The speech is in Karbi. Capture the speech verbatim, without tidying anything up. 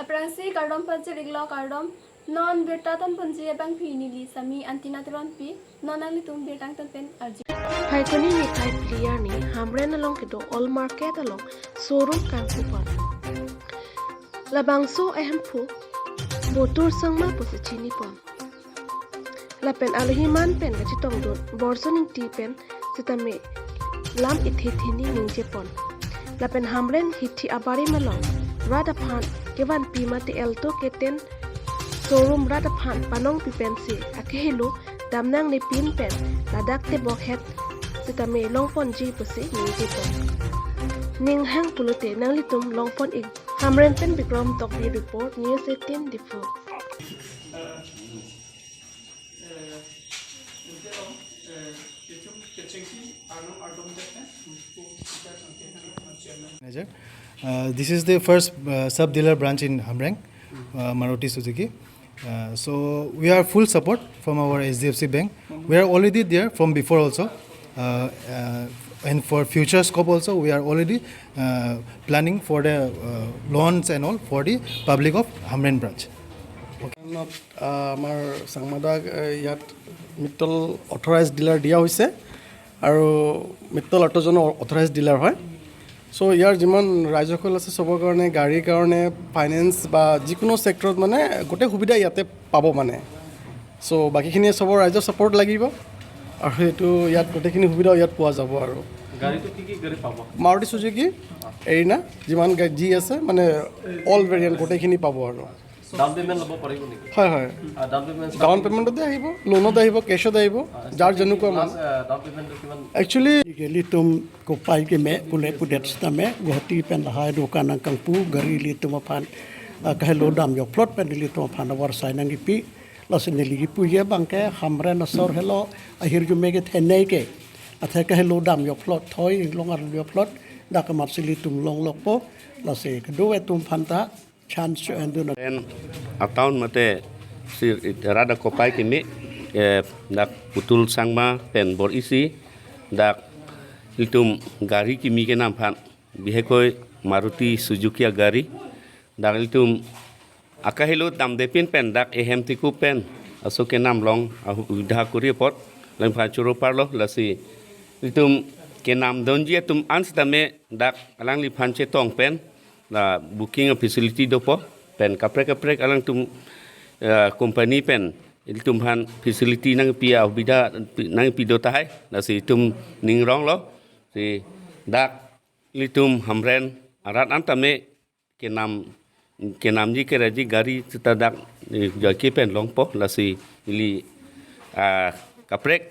Aphrangsi kardom pajir-iklo, kardom. Non birta thanponji abangpi neli Sami Antina Teronpi, non nanglitum birta than pen arju. Phaikuni niphai phli arni Hamren along kedo Old Market along showroom kangpupon. Labangso ahemphu Botur Sangma pusi chinipon. Lapen alohi man pen kachetongdun Borson Ingti pen sitame lam ithe theni ningjepon. Lapen Hamren hithi abarim along rat aphan kevanpi mate Alto keten showroom rat aphan panongpi pensi akehelo damnangnepin pen ladak tebokhet sitame longponji pusi ningjepon. Ninghang pulote nanglitum longpon-ik. Hamren pen Bikram Tokbi report, News eighteen Diphu. Manager. Uh, this is the first uh, sub dealer branch in Hamren, uh, Maruti Suzuki. Uh, so we are full support from our H D F C Bank. We are already there from before also. Uh, uh, and for future scope also, we are already uh, planning for the uh, loans and all for the public of Hamren branch. দোকানত, আহ, আমাৰ চাংমাদাক, আহ, ইয়াত Mittal authorise dealer দিয়া হৈছে আৰু মিত্তল অট'জনৰ authorise dealer হয়। চ' ইয়াৰ যিমান ৰাইজসকল আছে, চবৰ কাৰণে, গাড়ীৰ কাৰণে, ফাইনেন্স বা যিকোনো ছেক্টৰত মানে গোটেই সুবিধা ইয়াতে পাব মানে। চ' বাকীখিনিয়ে চবৰ ৰাইজৰ ছাপোৰ্ট লাগিব আৰু সেইটো ইয়াত গোটেইখিনি সুবিধা ইয়াত পোৱা যাব আৰু। গাড়ীটো কি কি গাড়ী পাব? মাৰুতি চুজুকি, এৰিনা, যিমান গা- যি আছে মানে অল ভেৰিয়েণ্ট গোটেইখিনি পাব আৰু। ডাউন পেমেণ্ট ল'ব পাৰিব নেকি? হয় হয়, ডাউন পেমেণ্ট ডাউন পেমেণ্টতে আহিব, লোনত আহিব, কেছত আহিব, যাৰ যেনেকুৱা মন। ডাউন পেমেণ্টটো কিমান? Actually, Ilitum kopai keme pule pudet sitame Guwahati pen lahai dokan nangkangpu, gari ilitum aphan ah, kahelo damjokplot pen ilitum aphan avarsai nangkipi. Lasi neli kipuji abangke Hamren asor helo ahirjume kethenei ke athe kahelo damjokplot, thoi inglong arjokplot, dak amatsi ilitum longlokpo. Lasi kedo atum aphanta chance cho-endun. Pen ataun mate si rada kopai keme, eh, dak Putul Sangma pen bor-isi, dak ilitum gari kimi kenam aphan, bihekoi Maruti Suzuki agari, dak ilitum akahelo damdepin pen dak ehem tikup pen aso kenam along ahubidha kori apot, langphan choro parlo. Lasi ilitum kenamdunji atum an sitame dak alangliphan chetong pen la booking facility dopo, pen kaprek kaprek alangtum, eh, company pen ilitum aphan facility nangpi, ahubidha nangpi do tahai. Lasi itum ningronglo, si dak ilitum Hamren arat an tame kenam kenamji keraji gari sita dak, eh, jaki pen longpo. Lasi ili, ah, kaprek